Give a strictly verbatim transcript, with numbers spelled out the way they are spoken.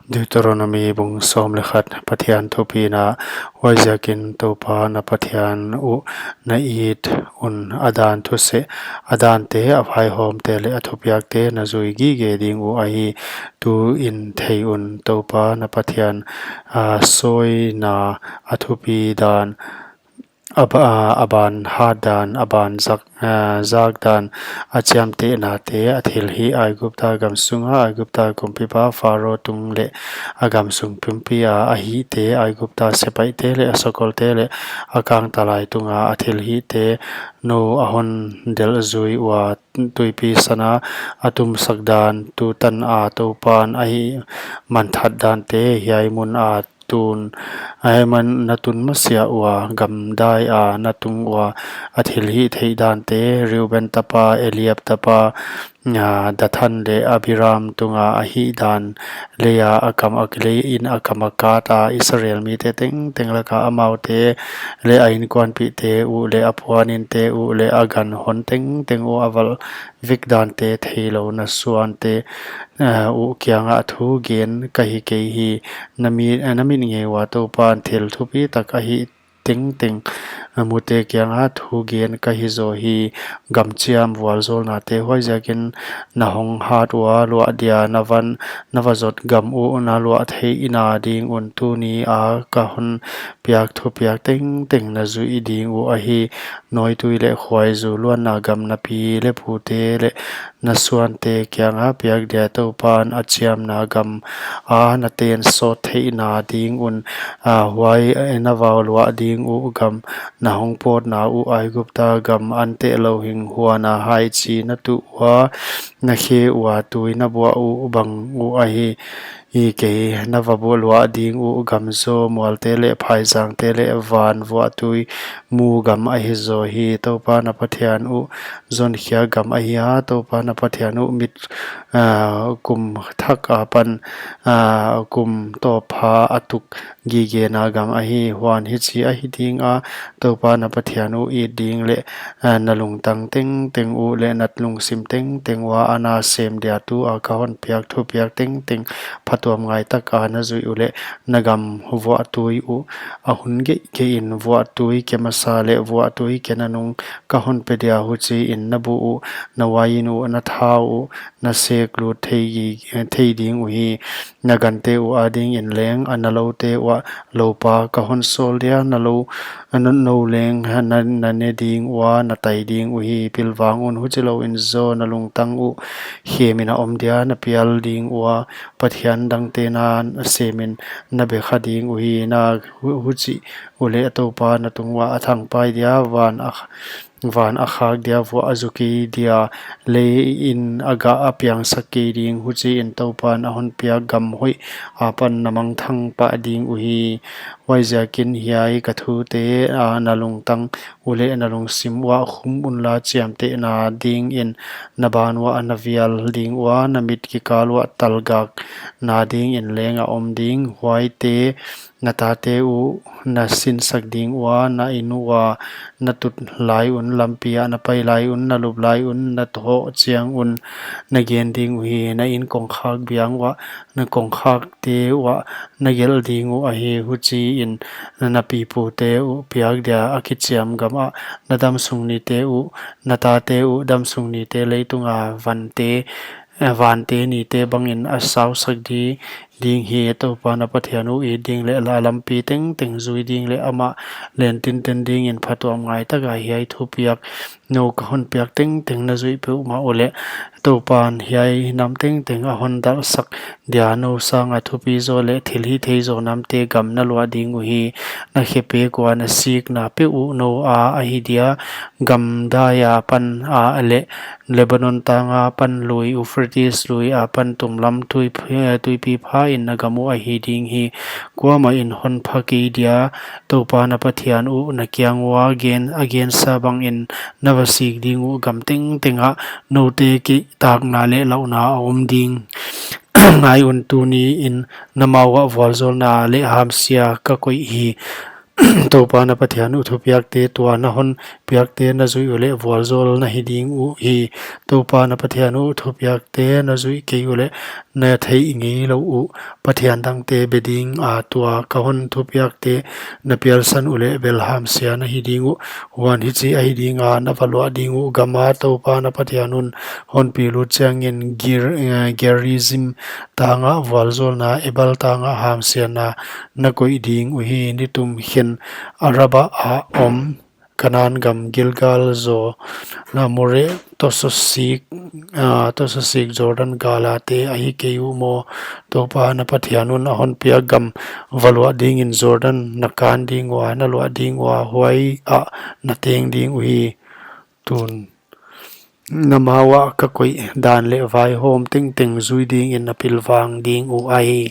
Deuteronomi bung sawm leh khat. Pathian thupina. Huaiziakin Toupa na Pathian uh na it un a dan thuseh, a dante, a vaihawmte leh a thupiakte na zui gige ding uh ahi. Tuin thei un, Toupa na Pathian, a, sawina, a thupi dan, a ba-, a ban hat dan, a ban zak, a, zak dan, a chiamtehnate, a thilhih Aigupta gam sunga Aigupta kumpipa Pharaoh tung leh a gam sung pumpi a, a hihte, Aigupta sepaihte leh a sakolte leh a kangtalai tunga a thilhihte, nou a hon delh zui ua tuipi sana a tumsak dan, tutan a Toupan a hihmanthat dante, hiai mun a tun, hiai mun na tun masiah ua gamdai a na tung ua a thilhih theih dante, Reuben tapa, Eliab tapa, a, Dathan leh Abiram tunga a hih dan, leia a kam a, leiin a kam a kat a Israel mite tengteng laka amaute leh a inkuanpihte uh leh a puaninte uh leh a gan hon tengteng uh a valh vek dante theilou na suante, a, uh kianga thu gen ka hi kei hi. Na mi, a, na mit ngei ua Toupan thil thupitak a hih tengteng, a, mute kianga thu gen ka hi zaw hi. Gam chiam vualzawlnate. Huaiziakin na hong hat ua luah dia na van, na va zot gam uh na luah theihna ding un tunia ka hon piak thupiak tengteng na zuih ding uh ahi. Nawitui leh khuaizu luanna gam na pi leh pute leh na suante kianga piak dia Toupan a chiamna gam a na ten sawt theihna ding un, a, huai, e, na va luah ding uh gam, na hong pawtna uh Aigupta gam, antehlou hing huana haichi na tuh ua, na khe ua tui na buah uh bang uh ahi. Hi kei, na va buah luah ding uh gam zaw mualte leh phaizangte leh van vuahtui mu gam ahi zaw hi. Toupa na Pathian uh zonkhia gam ahi a, Toupa na Pathian uh mit, a, kum thak apan, a, kum tawppha a tuk gigena gam ahi. Huan hichi ahi dinga, Toupa na Pathian uh it ding leh, a, na lungtang tengteng uh leh na lungsim tengteng ua a na sem dia tua ka hon piak thupiak tengteng phatuam ngaitaka na zuih uleh, na gam vuahtui uh a hun geihgeihin vuahtui ke masa leh vuahtui ke nanung ka hon pe dia, huchiin na buh uh, na uain uh, na thau uh na sek lut thei, thei ding uhi. Na gante uh adingin leng a na loute uah loupa ka hon sawl dia, na lou, na nou leng na, na ne ding ua na tai ding uhi. Pilvang un, huchilouin zaw na lungtang uh khemin a om dia, na pial ding ua pathian dangte na semin na be kha ding uhi. Na hu-, huchi uleh Toupa na tung uah a thangpai dia, van a, van a khak dia, vuah a zu kei dia, leiin a gah a piangsak kei ding. Huchiin Toupan a hon piak gam hoih apan na mangthang pah ding uhi. Huaiziakin hiai ka thute, a, na lungtang uleh na lungsim uah khum unla, chiamtehna dingin na ban uah na vial ding ua, na mit kikal uah talgakna dingin leng a om ding. Huaite na tate uh na sinsak ding ua, na inn ua na tut lai un, lampi ah na pai lai un, na lup lai un, na thoh chiang un na gen ding uhi. Na inn kongkhak biang uah, na kongkhakte uah na gelh ding uh ahi. Huchiin na pipute uh piak dia a kichiam gam ah na damsung nite uh, na tate uh damsung nite leitunga vante, eh, vante nite bangin a sausak di, ding hi. Toupa na Pathian uh it ding leh a lampi tengteng zui ding leh amah len tinten dingin phatuam ngaitaka hiai thupiak nou ka hon piak tengteng na zuih peuhmah uleh, Toupan hiai nam tengteng a hon dalhsak dia, nou sanga thupi zaw leh thilhihthei zaw namte gam na luah ding uhi. Na khepek ua na sikna peuh uh nou a ahi dia, gamdai apan a leh Lebanon tang apan lui, Euphrates lui apan tumlam tui, eh, tuipi phain na gam uh ahi ding hi. Kuamah in hon pha kei dia, Toupa na Pathian uh na kiang ua gen, a gensa bangin na va sik ding uh gam tengteng ah noute kihtakna leh lauhna a om ding. Ngai un, tuniin na ma uah vualzawlna leh hamsia ka koih hi. Toupa na Pathian uh thupiakte, tua na hon thupiakte na zuih uleh vualzawl na hi ding uhi. Toupa na Pathian uh thupiakte na zuih kei uleh na theih ngeilou uh pathian dangte be dinga, tua ka hon thupiakte na pialsan uleh bel hamsia na hi ding uh. Huan hichi ahi dinga, na va luah ding uh gama Toupa na Pathian un hon pilut chiangin Gir-, eh, Gerizim tangah vualzawlna, Ebal tangah hamsiatna na koih ding uhi. Nitum khin Araba a om Kanan gam Gilgal zaw, na More tosasik, ah, tosasik Jordan gala te ahi kei uh maw? Toupa na Pathian un a hon piak gam va luah dingin Jordan na kan ding ua, na luah ding ua, huai ah na teng ding uhi. Tun na ma uah ka koih dan leh vaihawm tengteng zui dingin na pilvang ding uh ahi.